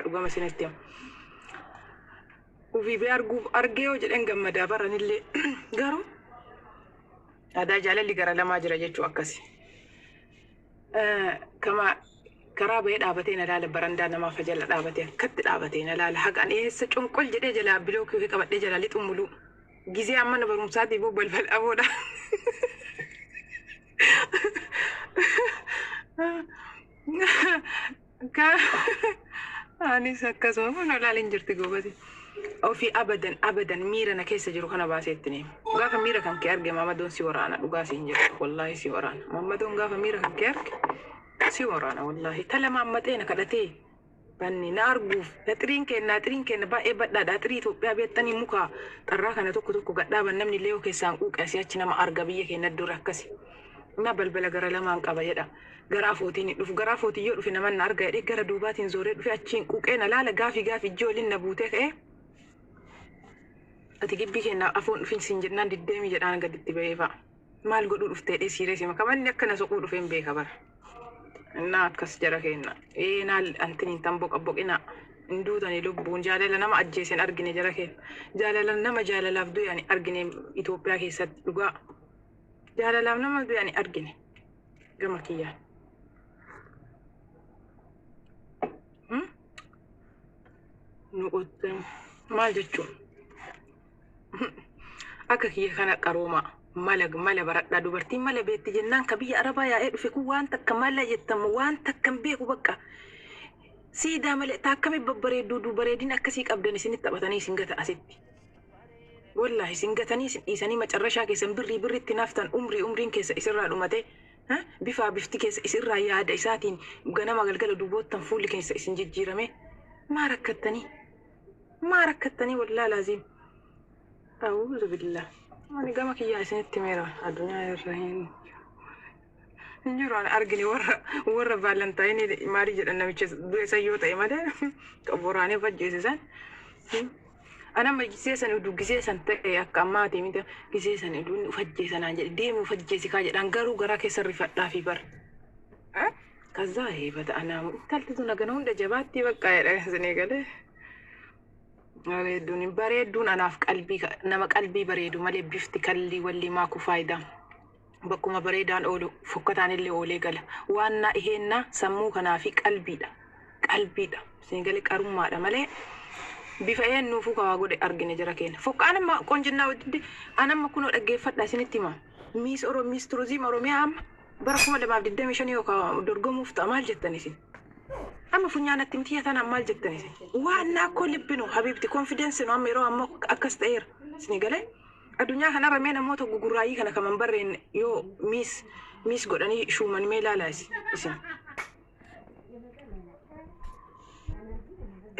Dhugama isinitti hima. Ufii bee arguuf argee yoo jedhan gammadaa baranillee garuu aadaa jaalalli gara lamaa jira jechuu akkasi. Kama karaa bahee dhaabatee na laala barandaa namaa fa jala dhaabatee akkatti dhaabatee na laala haga ani eessa conqol jedhee jalaa bilookii ofii qabadhee jalaa lixu muluu gizee amma mana barumsaatii boo balbala aboodha. Ka anis akkasuma kun olaalin jirti goobasi. Ofii abadan abadan miira na keessa jiru kana baasee itti hima. Gaafa miira kan kee arge Maamadoon si waraana, dhugaa siin jedhu, wallaahi si waraana. Maamadoon gaafa miira kan kee arge si waraana, wallaahi. Ta lama ammaxee na kadhatee banni na arguuf na xiriin kenna, xiriin kenna baay'ee badhaadha. Xirii Itoophiyaa beektanii, muka xarraa kana tokko tokko gadhaaban, namni illee yoo keessaan quuqe asii achi nama arga. Biyya keenya dura akkasi. Na balbala gara lamaan qaba jedha. Gara afootiin hin dhufu. Gara afootiin yoo dhufe nama na arga jedhee gara duubaatiin zooree dhufe, achiin quuqee na laala, gaafii gaafii ijji waliin na buutee ka'ee, ati gibbii keenya afoon dhufin siin jennaan diddeemii jedhaan gaditti ba'ee fa'a. Maal godhuu dhuftee dhee siiree sima kamanni akka na soquu dhufeen beeka bara. Innaa akkas jara keenya. Ee naal antiniin tan boqa boqinaa. Hin duutani lubbuun jaalala nama ajjeesen argine jara keenya. Jaalala nama jaalalaaf du'e ani argine Itoophiyaa keessatti dhugaa. Jaalalaaf nama du'e ani argine gama kiyyaan. Nu qotte maal jechuun akka kiyya kana qaroomaa mala mala baradhaa. Dubartiin mala beetti jennaan ka biyya arabaa yaa'ee dhufe kun waan takka mala jettamu waan takka hin beeku, bakka siidaa malee taakkami babbareedduu bareedina akkasii qabdan isinitti taphatanii isin gata asitti. Wallaahi isin gatanii isin dhiisanii macarrashaa keessan birrii birritti naftan, umrii umriin keessa isirraa dhumate, bifaa bifti keessa isirraa yaada isaatiin ganama galgala duboottan fuulli keessa isin jijjiirame. Maa rakkattanii, maa rakkattanii? Wallaahi laaziim, a'uuzu billah. Ani gama kiyyaa isinitti meera, addunyaa irra hin jiru ani argine warra warra Valentine maalii jedhan, namicha du'e san yoo ta'e malee kan waraanee fajjeese san. Anama gisee san uduu gisee san ta'e akka ammaati miti, gisee san uduu inni ufajjeesanaan jedhe deemi ufajjeesi kaa jedhaan, garuu garaa keessa rifadhaa fi bara. Kazaa heebata anaamu intalti tun hagana hunda jabaatti bakka jedha isinii galee. Bareedduun bareedduun anaaf qalbii nama qalbii bareedu malee bifti kallii walli maaku faayidaa. Bakkuma bareedaan oolu fokkataan illee oolee gala. Waan naa iheennaa sammuu kanaa fi qalbiidha. Qalbiidha. Isin galee qarummaadha malee bifa eenyuufuu kawaa godhe argine jara keenya. Fokkaan amma qonjinnaa wajjin an amma kunoo dhaggeeffadha, isinitti hima. Miss Oro, Miss Tourism Oromiyaa amma bara 2025 yookaan dorgomuuf ta'a, maal jettan isin? Amma funyaanatti miti tanaan maal jettan isin? Waan naa libbinu habiibti confidence nu amma yeroo amma akkas ta'eera. Isin galee addunyaa kanarra mee namoota gugurraayyii kana kaman barreen yoo miss miss godhanii shuuman mee ilaalaa isin.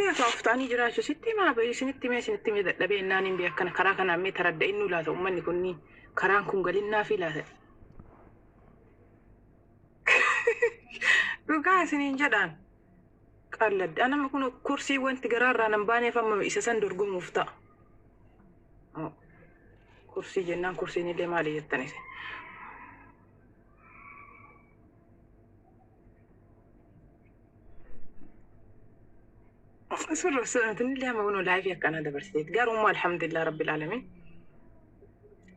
Eegaa of ta'anii jiraachuu sitti himaa bahe, isinitti mee, isinitti mee dadhabee innaan hin beekkana karaa kanaan mee taradda innuu laata, uummanni kunniin karaan kun galinnaa fi laata. Dhugaa isiniin jedhaan qalladde. Anama kun kursii wanti garaarraa nan baaneef amma isa san dorgomuuf ta'a. Kursii jennaan kursiin illee maali jettan isin? Surra sunillee amma kun life akkanaa dabarsiteetti. Garuu immoo alhamdulillah rabbil alamin.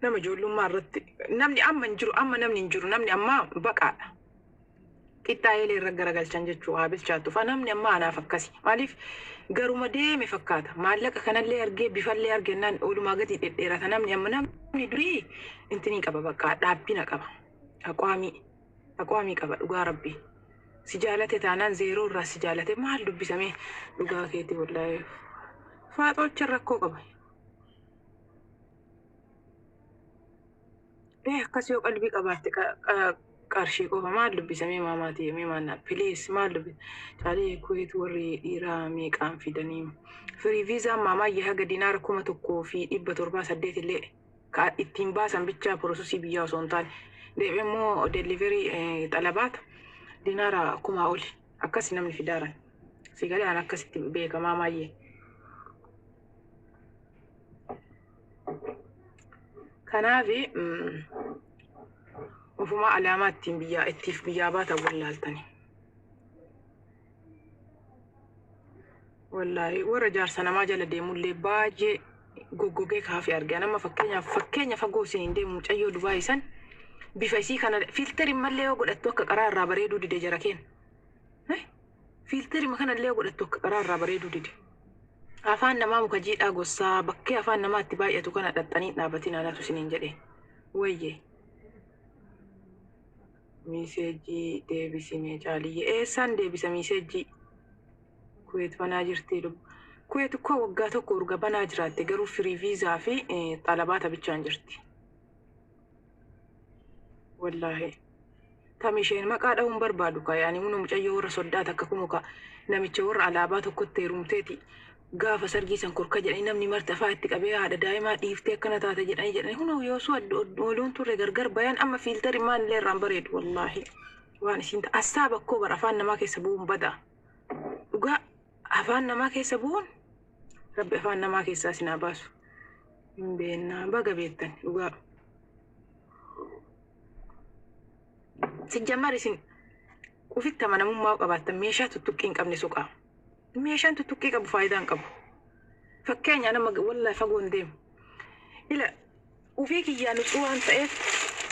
Nama ijoollummaa irratti namni amma hin jiru, amma namni hin jiru, namni ammaa baqaadha. Qixxaa eelee irra garagalchan jechuu haa bilchaattu fa namni amma anaaf akkasi. Maaliif garuma deeme fakkaata. Maallaqa kanallee argee bifallee argennaan oolumaa gadi dhedheerata namni amma. Namni durii intinii qaba, bakka dhaabbina qaba. Aqwaamii aqwaamii qaba, dhugaa rabbii. Si jaalate taanaan zeeroo irraa si jaalate maal dubbisamee, dhugaa keeti wallaahi. Faaxoocha rakkoo qaba. Ee akkas yoo qalbii qabaatte qarshii qofa maal dubbisamee maamaatii mee maal please maal dubbi caalee Kuweet warri dhiiraa meeqaan fidanii free visaan maamaayyee haga dinaara 1708 illee ka ittiin baasan bichaa, process biyyaa osoo hin taane, deebi'ee immoo delivery xalabaata dinaara 1000 oli akkas namni fidaaran si galee an akkasitti beeka maamaayyee. Kanaafi ofumaa alaamaa ittiin biyyaa ittiif biyyaa baatan wallaaltani. Wallaahi warra jaarsa namaa jala deemullee baay'ee goggogee kaafee arge. Nama fakkeenyaaf fakkeenya fagoo isin hin deemu, mucayyoo Dubaay san bifa isii kana filter mallee yoo godhattu akka qaraa irraa bareeduu dide jara keenya. Filter kanallee yoo godhattu akka qaraa irraa bareeduu dide. Afaan namaa muka jiidhaa gossaa bakkee afaan namaatti baay'atu kana dhaxxanii dhaabatin anatu isiniin jedhe. Wayyee. Message deebisimee Caaliyyee. Eessaan deebisa message? Kuweet banaa jirti lubbu. Kuweet koo waggaa tokko urga banaa jiraatte, garuu free visa fi xalabaata bichaan jirti. Wallaahi. Tam isheen maqaa dha'uun barbaadu ka yaani munu mucayyoo warra soddaa takka kunu ka namicha warra alaabaa tokkotti heerumteeti, gaafa sargii san korka jedhanii namni marti afaa itti qabee, haadha daa'imaa dhiiftee akkana taate jedhanii jedhanii, kunoo yoosuu ooluun turre gargar bayan. Amma filter maalillee irraan bareedu. Wallaahi waan isiin assaa bakkoo bara afaan namaa keessa bu'uun bada. Dhugaa afaan namaa keessa bu'uun, Rabbi afaan namaa keessaa sinaa baasu. Hin beennaa, baga beektan dhugaa. Sijjammar isin ufitti amanamummaa qabaattan meeshaa tuttuqqii hin qabne suqaa. Meeshaan tuttuqqii qabu faayidaa hin qabu. Fakkeenya nama wallahi fagoo hin deemu. Ila ufii kiyyaa nuxuu waan ta'eef,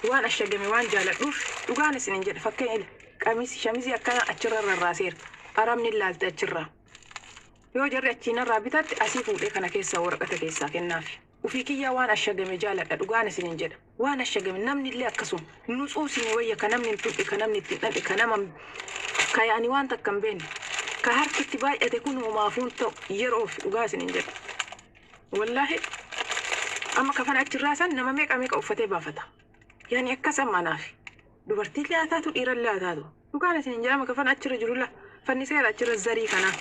waan ashagame waan jaaladhuuf, dhugaan isin hin jedha. Fakkeenya ila qamisi shamizii akkana achirra rarraaseera. Arabni ilaalte achirraa. Yoo jarri achiinarraa bitatte asii fuudhee kana keessaa waraqata keessaa kennaafi. Ufii kiyyaa waan ashagame jaaladha, dhugaan isin hin jedha. Waan ashagame namni illee akkasuma nutsuu isinii wayya, ka namni hin tuqe, ka namni ittiin dhaqe, ka nama ka yaani waan takka hin beekne. Ka harkitti baay'ate kun homaafuun ta'u yeroof, dhugaa isin hin jedha. Wallaahi amma kafana achirraa san nama meeqa meeqa uffatee baafata. Yaani akkas amma anaaf. Dubartiillee haa taatu, dhiirallee haa taatu. Dhugaan isin hin jedhama, kafana achirra jiru la fanniseera achirra zarii kanaa.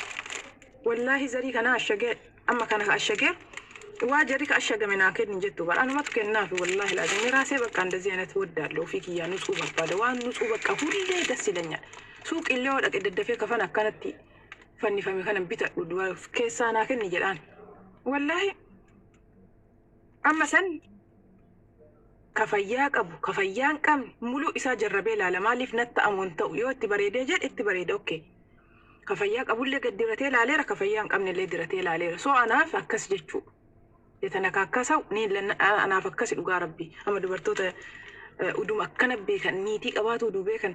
Wallaahi zarii kanaa ashagee amma kana ashagee waa jarri ka ashagame naa kenni jettu bara anumatu kennaafi. Wallaahi laazim raasee bakka እንደዚህ አይነት ወዳለሁ. Ofii kiyyaa nutsuu barbaada, waan nutsuu bakka hullee das ይለኛል. Suuqillee yoo dhaqe daddafee kafana akkanatti fannifame kana bitadhu keessaa naa kenni jedhaan. Wallaahi amma san ka fayyaa qabu, ka fayyaa hin qabne muluu isaa jarrabee ilaala. Maaliif natti amoon ta'u yoo itti bareedee jedhe itti bareeda, okay. Ka fayyaa qabullee gad diratee ilaaleera, ka fayyaa hin qabnellee diratee ilaaleera. So anaaf akkas jechuu. Yetanakaakkasaw ni anaaf akkasi, dhugaa Rabbi. Amma dubartoota uduma akkana beekan, niitii qabaatu uduu beekan,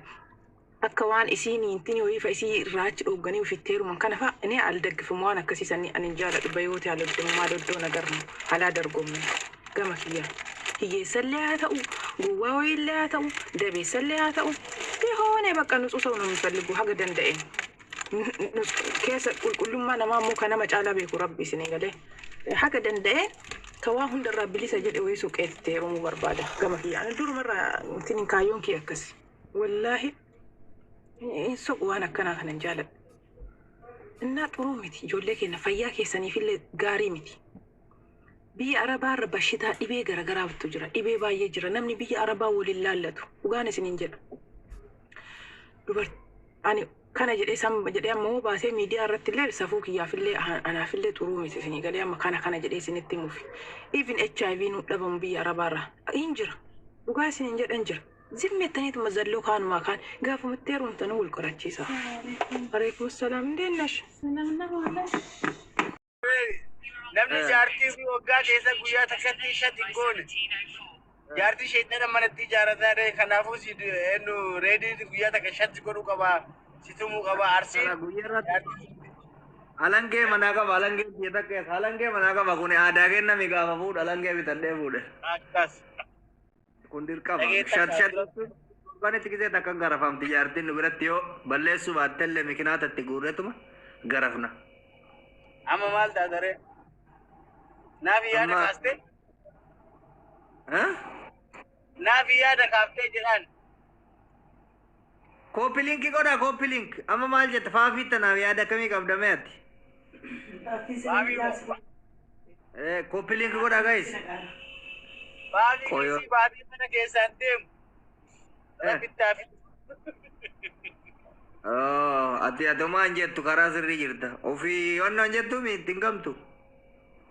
akka waan isii niintiin ho'iifa isii irraa achi dhoogganii ofitti heeruman kana fa'a ni aldaggifamu. Waan akkasii sanii ani hin jaaladhu. Bayooti haala doddoo nagarmu halaa dargomme gama kiyyaa. Hiyyeessallee haa ta'u, gowwaa wayiillee haa ta'u, dabeessallee haa ta'u, ቢሆን በቃ ንጹህ ሰው ነው የሚፈልጉ haga danda'een. Keessa qulqullummaa namaa immoo kan nama caalaa beeku Rabbi isinii galee. Haga danda'een ka waa hundarraa bilisa jedhe wayii suuqeetti heerumuu barbaada gama kiyyaan. Durumarraa ittiin kaayyoon kiyya akkasi. Wallaahi hin soqu, waan akkanaa kana hin jaaladhu. Innaa xuruu miti, ijoollee keenya fayyaa keessaniifillee gaarii miti. Biyya Arabaarra bashitaa dhibee garagaraatu jira. Dhibee baay'ee jira. Namni biyya Arabaa waliin laallatu. Dhugaan isiniin jedha. Ani kana jedhee san jedhee ammoo baasee miidiyaa irratti illee safuu kiyyaafillee anaafillee xuruu miti isinii galee amma kana kana jedhee isinitti himuuf. Even HIV nu dhabamu biyya Arabaarra hin jira. Dhugaa isiniin jedhan jira. Zimmettaniituma zalloo kaanumaa kaan gaafumatti heerumtanuu wal qorachiisa. Alaikum salaam, እንዴት ነሽ? Namni jaartii fi waggaa keessa guyyaa takkatti shan hin goone. Jaartii sheexana manatti ijaarrataa ta'e, kanaafuu si eenyu reedii guyyaa takka shatti godhuu qaba. Si tumuu qaba Arsiin. Guyyaa irratti alangee manaa qaba, alangee biyya takka keessa alangee manaa qaba. Kun aadaa kennami, gaafa fuudha alangee bitadhee fuudhe. Akkas. Kun dirqama. Dhageetta Shat shat kaa. Torbanitti gisee takka garafamti jaartiin nu biratti, yoo balleessuu baattellee mikinaata itti guurretuma garafna. Amma maal taatare? Naaf yaada kaaste? Eh? Naaf yaada kaaftee jedhaan. Copy link godhaa, copy link. Amma maal jetta faafii tanaaf yaada akkamii qabdame ati? Faafii Eh, copy link godhaa, guys. Faafii Qoyoo. keessi baatii mana keessaan deemu. Rabbittaa fi. Oh, ati atumaan jettu karaa sirrii jirta. Ofii onnaan jettu itti hin gamtu.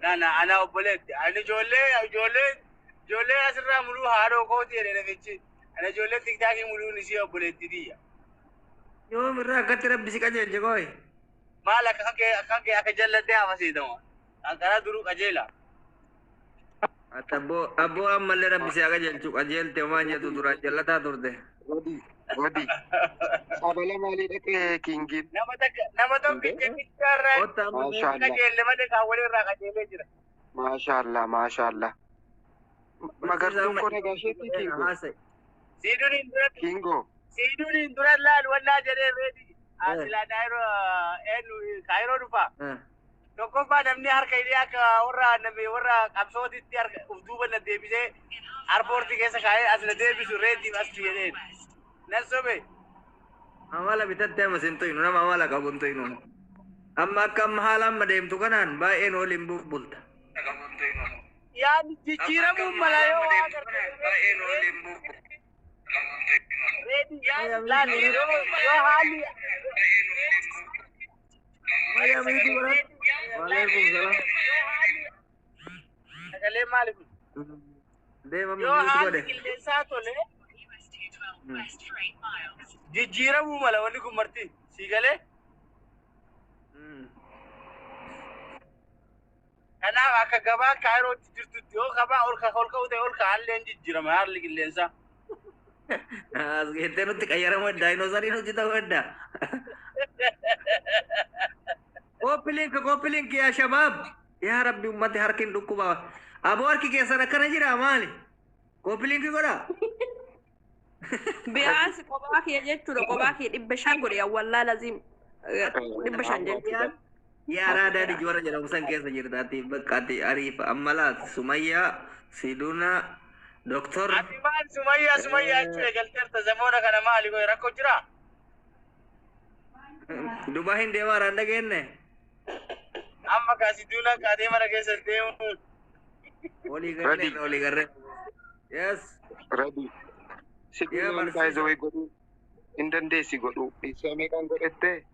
Na na ana obboleetti. Ani ijoollee asirraa muluu haadhoo kooti jedhe namichi. Ana ijoollee TikTokii muluun isii obboleetti tiyya. Yoom irraa akkatti Rabbi si qajeelche kooyi? Maal akka kan kee akka jallatee hafasiitama. Kan karaa duruu qajeela. Ati abboo ammallee rabbi si haa qajeelchu, qajeelte homaan jettu duraan jallataa turte. Radi, Radi. Sabala maalii dhaqee kingiin? Nama takka nama tokkicha bichaa Otta amma. Maashaallah. Qajeelle malee kaawwalee irraa qajeelee jira. Maashaallah, maashaallah. Magartuun koo nagaa isheetti, Kingo. Haasa'e. Siiduun hin dura Kingo. siiduun hin dura laal wannaa jedhee reedi. Asilaa Naayiroo eenyu Kaayiroo dhufa. Tokkoffaa namni harka hidhee akka warra namni warra qabsootitti harka uf duuba na deebisee airportii keessa kaa'ee as na deebisu reediif as jedheen. Nan sobe. Amala bitatte amma sin tuynu, nama amala qabu hin tuynu. Amma akka amma haala amma deemtu kanaan baay'een waliin bulta. Yaani jijjiiramuun mala yoo waa agartee reedi laal yoo haalli Maya miti barat. Waalaikum salam. Sagalee maali kun? Deema. Yoo miti haalli godhe. qilleensaa tole jijjiiramuu mala wanni kun marti sii galee. Kanaaf akka gabaa Kaayirootti jirtutti yoo gabaa ol ka'u ta'e ol ka'allee jijjiirama haalli qilleensaa. As geettee nutti qayyaramu edda, dinosauriin hojjetamu edda. Copy link, copy link yaa shabaab. Yaa Rabbi, ummati harki hin dhukkuba. Aboo, harki keessan akkana jira maali? Copy link godha. Biyaansi kophaa kiyya jechuudha. Kophaa kiyya 500 godhe wallaa laziim 500 jechuudha. Yaa raadaa liji warra jedhamu san keessa jirtaati bakka ati ariifa amma laat Sumayyaa Siduna Doktor. Ati maal Sumayyaa Sumayyaa jechuu eegalteerta zamoona kana? Maali goe, rakkoo jira? Dubaa hin deemaa raan dhageenne. Amma kaasiduuna kaatee mana keessa deemu. Walii garree, walii garree. Yes. ly / i ऱ!. ·